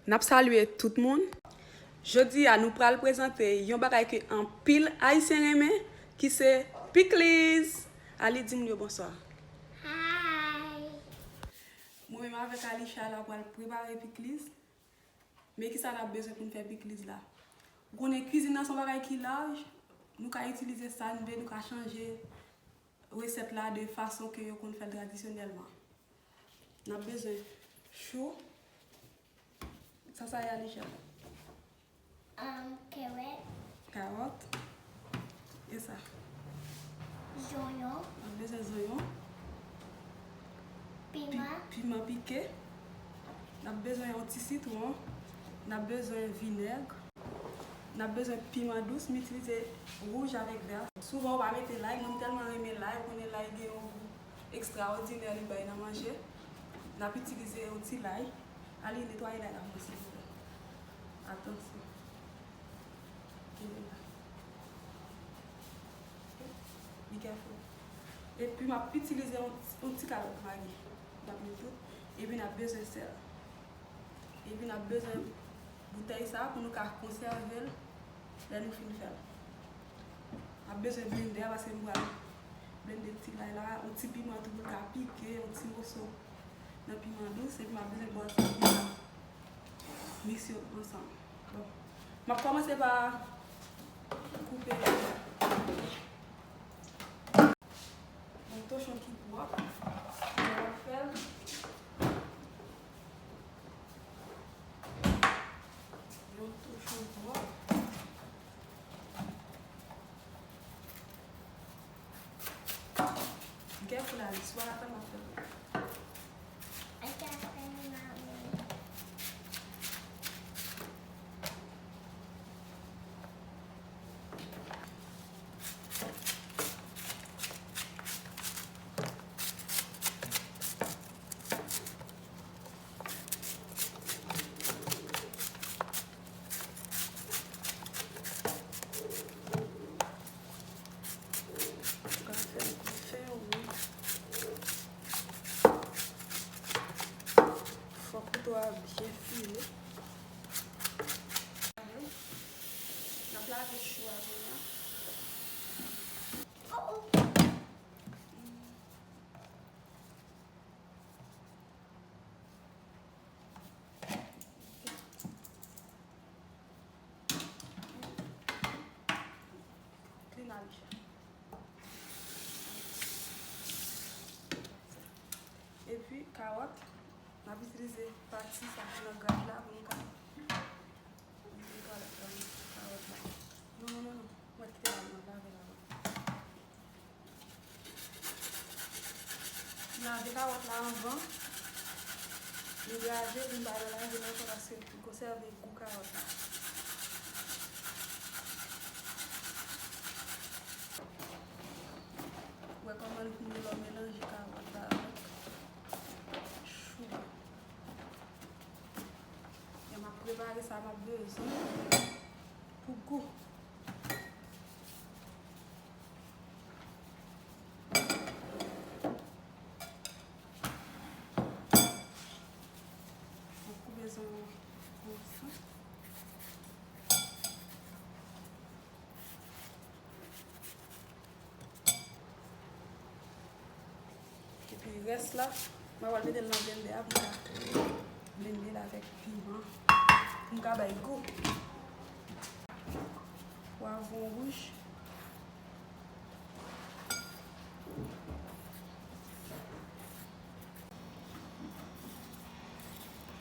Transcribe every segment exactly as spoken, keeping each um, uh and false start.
N ap salye tout moun. Jodi a, nou pral prezante yon bagay ke anpil Ayisyen renmen, ki se pikliz. Ali, di moun yo bonswa. Hi! Mwen menm avèk Alisha la pral prepare pikliz. Men kisa n ap bezwen pou n fè pikliz la? Ou konnen kwizin nan se yon bagay ki laj. Nou ka itilize sa n vle, nou ka chanje resèt la de fason ke yo konn fè l tradisyonèlman. N ap bezwen chou. Sa sa ye, Alisha? Um, kewèt. Kawòt. E sa? Zonyon. N ap bezwen zonyon. Pi-, piman. Piman pike. N ap bezwen yon ti sitwon. N ap bezwen vinèg. N ap bezwen piman dous, m itilize wouj avèk vè. Souvan, ou pa mete lay, mwen m tèlman renmen lay, ou konnen lay gen yon gou ekstraòdinè li bay nan manje. N ap itilize yon ti lay. Ali, netwaye lay la pou mwen, silvouplè. Atansyon. Kenbe la. Be careful. Epi, m ap itilize yon, yon ti kalòt Magi. M ap met tou. Epi, n ap bezwen sèl. Epi n ap bezwen boutèy sa pou nou ka konsève l lè nou fin fè l. N ap bezwen blendè a paske m pral blende ti lay la, yon ti piman tou pou l ka pike, yon ti moso nan piman dous, epi m ap bezwen bwat sa pou m ka mikse yo ansanm. Bon, m ap kòmanse pa koupe yon tochon ki pwòp. Mwen ap fè l. Yon tochon pwòp. Gen pou la lis, wala sa m ap fè. Ou ka fè l kou fè wi. Fòk kouto a byen file. N ap lave chou a kounye a. Clean Alisha. Epi, kawòt. N ap itilize pati sa ki nan graj la pou nou ka, pou nou ka, um, kawòt la. Non, non, non, non. Mwen kite la, mwen lave la. Lave kawòt la anvan. Nou graje, pou n pa lave l ankò paske pou konsève gou kawòt la. Wè kòman l vini lè w melanje kawòt la avèk chou a. E m ap prepare sa m ap bezwen pou gou. Mwen koupe zonyon konsa. Epi rès la, mwen pral mete l nan blendè a pou m ka blende l avèk piman. Pou m ka bay gou. Pwavwon wouj.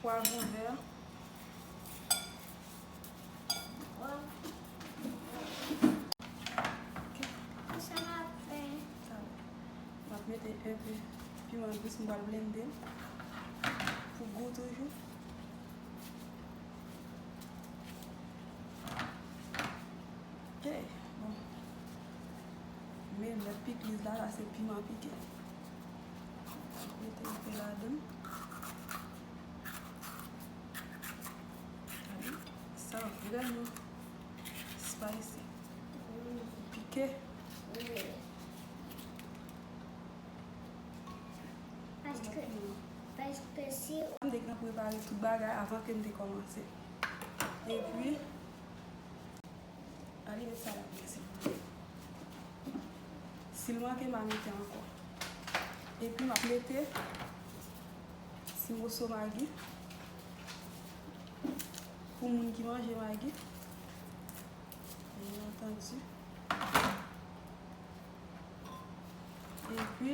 Pwavwon vè. Ok. Sa va fè. Sa va. M ap mete enpe piman dous, m pral blende l pou gou toujou. Ok, bon. Men lòt pikliz la, sa se piman pike. Mete enpe ladan. Gade, sa vrèman spicy. Pike. Paske, pa M te gen prepare tout bagay avan ke m te kòmanse. Epi, ale met sa la, silvouplè. Si l manke, m a mete ankò. Epi, m ap mete ti moso magi pou moun ki manje magi. Byen antandi. Epi,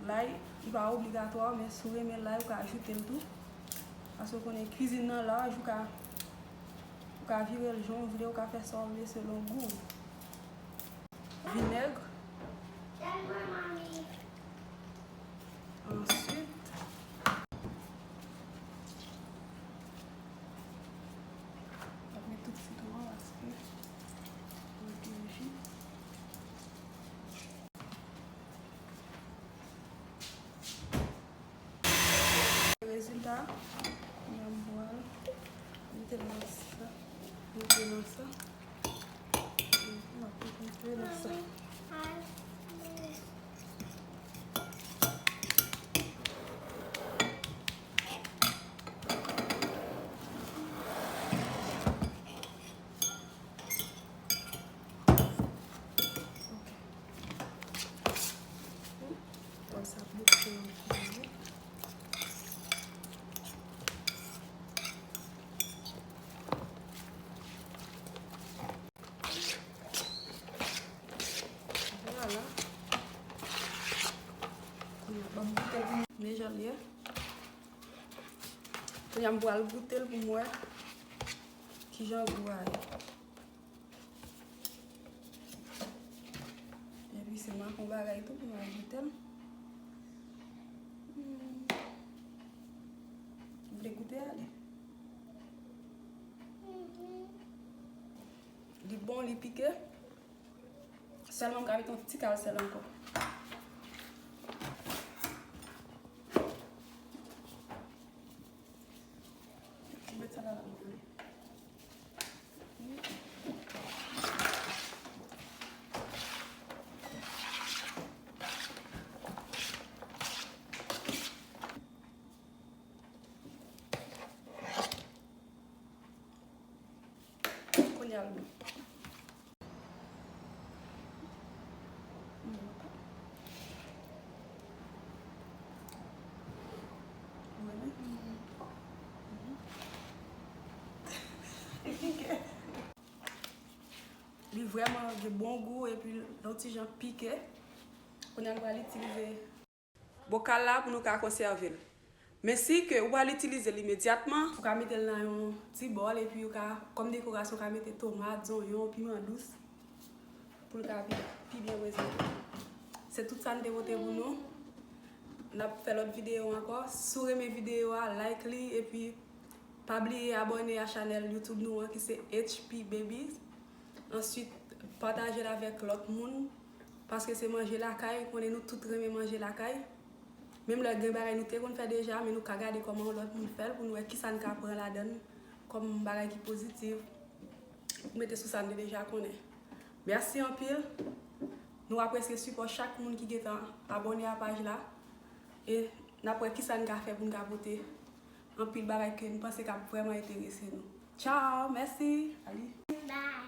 lay, li pa obligatwa, men si w renmen lay, ou ka ajoute l tou. Paske w konnen kwizin nan laj, ou ka, ou ka vire l jan w vle, ou ka fè sa w vle selon gou w. Vinèg. Answit, ap met tout sitwon an paske li te ji. Rezilta, kounye a m pral mete l nan sa, mete nan sa. Epi m ap mete nan sa. Ok. Bon, sa ap bouke anpil. Vwala. Kounye a, ban m goute l pou m wè jan l ye. Kounye a, m pral goute l pou m wè kijan gou a ye. Epi se makon bagay tou pou m ajoute l. Hmm. Ou vle goute ale? Li bon, li pike. Sèlman m ka mete yon ti kal sèl ankò. Mete sa la, la. Kounye a l bon. Li vrèman gen bon gou epi l yon ti jan pike. Kounye a nou pral itilize bokal la pou nou ka konsève l. Men si ke ou pral itilize l imedyatman, ou ka mete l nan yon ti bòl epi ou ka, kòm dekorasyon, ou ka mete tomat, zonyon, piman dous pou l ka pi, pi byen prezante. Se tout sa n te pote pou nou. N ap fè lòt videyo ankò. Si w renmen videyo a, like li epi pa bliye abòne a chanèl YouTube nou an ki se H P Babies. Answit, pataje l avèk lòt moun, paske se manje lakay, konnen nou tout renmen manje lakay. Menm lè gen bagay nou te konn fè deja, men nou ka gade kòman yon lòt moun fè l pou nou wè kisa n ka pran ladan l kòm bagay ki pozitif, pou mete sou sa n te deja konnen. Mèsi anpil. Nou apresye sipò chak moun ki gentan abòne a paj la. E n ap wè kisa n ka fè pou n ka pote anpil bagay ke n panse k ap vrèman enterese nou. Tchao, mèsi. Ali. Bye.